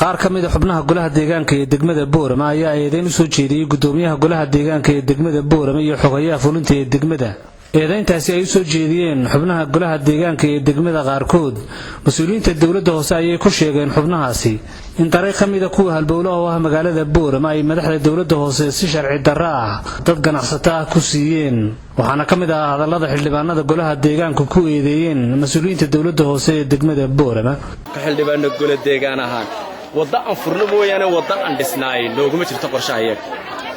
Qaar ka mid a xubnaha golaha deegaanka ee degmada Boorama ayaa eedeyn u soo jeediyey gudoomiyaha golaha deegaanka ee degmada Boorama iyo xogayaha fulinta ee degmada. Eedayntaasi ay u soo jeediyeen xubnaha golaha deegaanka ee degmada qaarkood mas-uuliyiinta dowladda hoose ayay ku sheegeen xubnahaasi in dariiq ka mida kuwa halbowlaha oo ah magaalada Boorama ay madaxda dowladda hoose si sharci darro ah dad ganacsato ah ku siiyeen. Waxaana ka mid ah hadallada xildhibaanada golaha deegaanku ku eedeeyeen mas-uuliyiinta dowladda hoose ee degmada Boorama. Xildhibaano gole deegaan ahaan, wadda aan furno mooyaane wadda aan dhisnaay nooguma jirto qorshaha iyaga.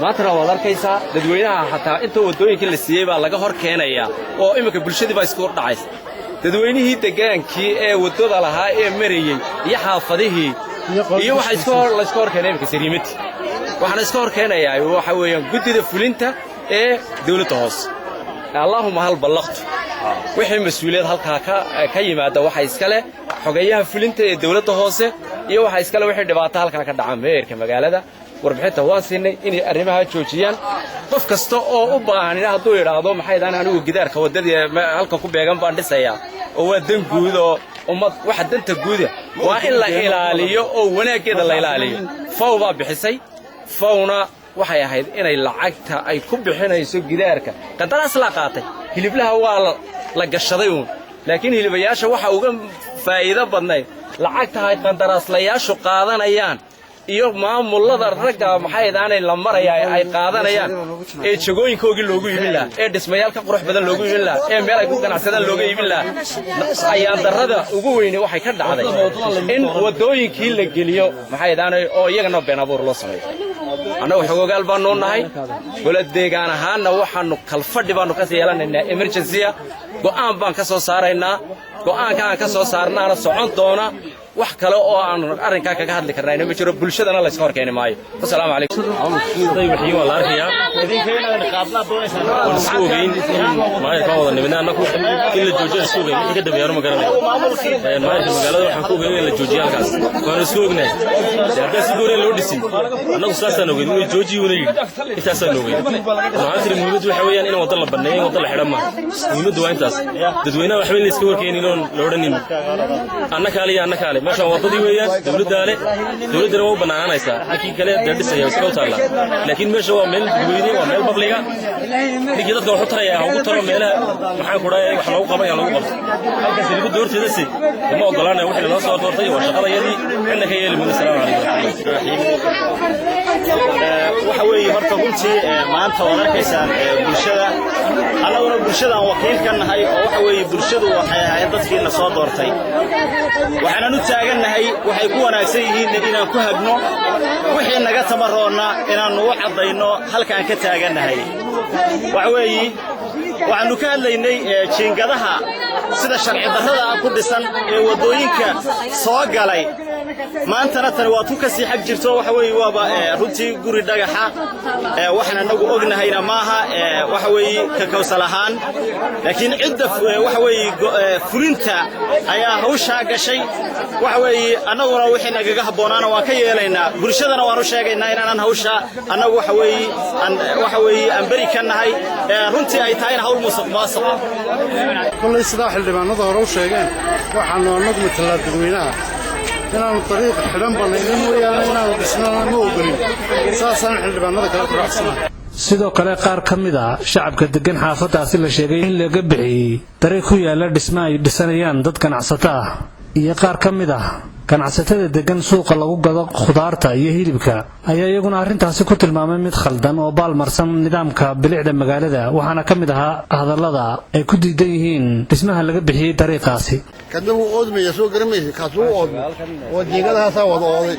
Maantana waad arkaysaa dadweynaha xataa inta waddooyinkii la siiyey baa laga hor keenayaa, oo imminka bulshadii baa isku hor dhacaysa. Dadweynihii degaankii ee waddada lahaa ee marayey iyo xaafadihii iyo waxa layska hor keenay iminka sariimati. Waxaana iska hor keenayaa waxa weeyaan guddida fulinta ee dawladda hoose. Allaahuma hal ballaqtu. Wixii mas-uuliyad halkaa ka yimaada waxa iska leh xogeeyaha fulinta ee dawladda hoose, iyo waxa iskale wixii dhibaato halkaa ka dhaca meerka magaalada. Warbixinta waan siinay inay arrimaha joojiyaan. Qof kasta oo u baahanina hadduu yidhaahdo, "Maxay daan anigu gidaarka waddadii halka ku beegan baan dhisayaa," oo waa dan guud oo ummad, waxa danta guuda waa in la ilaaliyo oo wanaaggeeda la ilaaliyo. Faw baa bixisay. Fawna waxay ahayd inay lacagta ay ku bixinayso gidaarka qandaraas la qaatay. Hiliblaha waa la gashaday uun, laakiin hilibayaasha waxa uga faa'iido badnayd lacagta ay qandaraaslayaashu qaadanayaan iyo maamullada ragga, maxay daanay, la maraya ay qaadanayaan ee jagooyinkoogii loogu iibin lahaa, ee dhismayaal ka qurux badan loogu iibin lahaa, ee meel ay ku ganacsadaan looga iibin lahaa. Ayaan darrada ugu weyne waxay ka dhacday in waddooyinkii la geliyo, maxay daanay, oo iyagana been abuur loo sameeyo. Annagu xogogaal baanu nahay. Gola deegaan ahaanna waxaannu kalfadhi baannu ka yeelanaynaa emergency. Go'aan baan ka soo saaraynaa. Go'aanka aan ka soo saarnaana socon doona. Wax kale oo aanu arrinkaa kaga hadli karnayna ma jiro. Bulshadana layska hor keeni maayo. Wasalaamu calaykum. Wixii waa la arkayaa. Waan isku ogeyn in maayarka wada nimidna annagu in la joojiyo. Isku ogeyn wixii ka dambeeyaanu ma garanayo. Maayarka magaalada waxaan ku ogeyn in la joojiyo halkaas. Waanu isku ognahay dee haddaan si gooniya loo dhisin. Annagu saasaan ogeyn inuu joojiyi una yidhi, intaasaan ogeyn. Waxaan tiri muhiimaddu waxa weeyaan in waddo la banneeyo, in waddo la xidhan maaha. Muhiimaddu waa intaas. Dadweynaha waxba in la iska horkeenin oon la odhanin annakaale iyo annakaale. Meeshaan waddadii weeyaan, dowladdaale, dowladdana waa u bannaanaanaysaa. Ninkii kale dee dhisaya iska u taallaa, laakiin meesha waa meel dadweyne, waa meel public-ga. Ninkii dadka wax u taraya ha ugu taro meelaha, maxaan ku dhahay, wax loogu qabanaya loogu qabto. Halkaas ribo horteedasi ma ogolaanaya. Wixii naloo soo doortay waa shaqadayadii, cidna ka yeeli mayno. Asalaamu calaykum. Waxa weeye horta runtii maanta waad arkaysaan bulshada. Annaguna bulshadaan wakiil ka nahay, oo waxa weeye bulshadu waxay ahaayeen dadkiina soo doortay. Waxaanan u taagannahay waxay ku wanaagsan yihiinna inaan ku hagno, wixii naga tamaroonna inaannu u caddayno halkaan ka taagannahay. Waxa weeye waxaannu ka hadlaynay jiingadaha sida sharci darrada ah ku dhisan ee waddooyinka soo galay. Maantana tani waa tu ka sii xag jirto. Waxa weeye waaba runtii guri dhagaxa. Waxaan annagu ognahayna maaha, waxa weeye ka council ahaan, laakiin cidda waxa weeye fulinta ayaa hawshaa gashay. Waxa weeye annaguna wixii nagaga habboonaana waan ka yeelaynaa. Bulshadana waan u sheegaynaa inaanan hawshaa annagu waxa weeye aan beri ka nahay, runtii ay tahayna hawl musuq maasuqa. Kollay sidaa xildhibaanada hore u sheegeen, waxaannu annagu matalaa dadweynaha. Inaannu dariiq xidhan bannayno mooyaane inaannu dhisnana ma ogolin. Saasaan xildhibaanada kale ku raacsanahay. Sidoo kale qaar ka mid a shacabka degan xaafadaasi la sheegay in laga bixiyey dariiq ku yaala dhisma ay dhisanayaan dad ganacsato ah iyo qaar ka mid ah ganacsatada degan suuqa lagu gado khudaarta iyo hilibka ayaa iyaguna arrintaasi ku tilmaamay mid khaldan oo baalmarsan nidaamka bilicda magaalada. Waxaana ka mid ahaa hadallada ay ku diidan yihiin dhismaha laga bixiyey dariiqaasi. Kadna wuu oodmaya, soo garamaysa? Kaas wuu oodmay oo jiingadahaasaa wada ooday.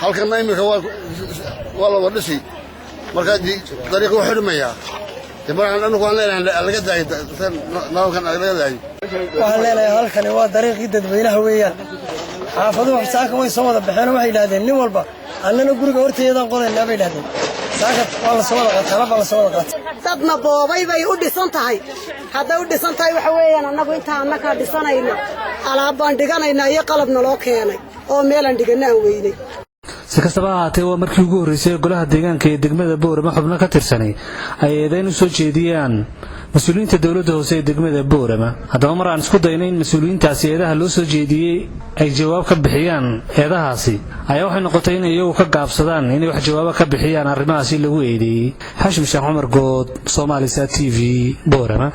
Halkanna iminka waa la wada dhisi. Markaa dariiq wuu xidhmayaa. De markaan anagu aan leenahay laga daayo nalalkan, laga daayo. Waxaan leenahay halkani waa dariiqii dadweynaha weeyaan. Xaafaduhu saaka way soo wada baxeen oo waxay yidhahdeen nin walba, "Annana guriga horteedaan qodaynaa," bay yidhahdeen. Saaka waa la soo wada qaatay, tala baa la soo wada qaatay. Dadna boobay bay u dhisan tahay. Hadday u dhisan tahay, waxa weeyaan annagu intaan annagaa dhisanayna, alaab baan dhiganaynaa iyo qalab naloo keenay oo meelaan dhiganna aan weynay. Si kastaba ha ahaatee, waa markii ugu horreysay ee golaha deegaanka ee degmada Boorama xubno ka tirsanay ay eedayn u soo jeediyaan mas-uuliyiinta dowladda hoose ee degmada Boorama. Haddaba, mar aan isku dayna in mas-uuliyiintaasi eedaha loo soo jeediyey ay jawaab ka bixiyaan eedahaasi, ayaa waxay noqotay inay iyagu ka gaabsadaan inay wax jawaaba ka bixiyaan arrimahaasi lagu eedeeyey. Xashim Sheekh Cumar Good, Somalisat TV, Boorama.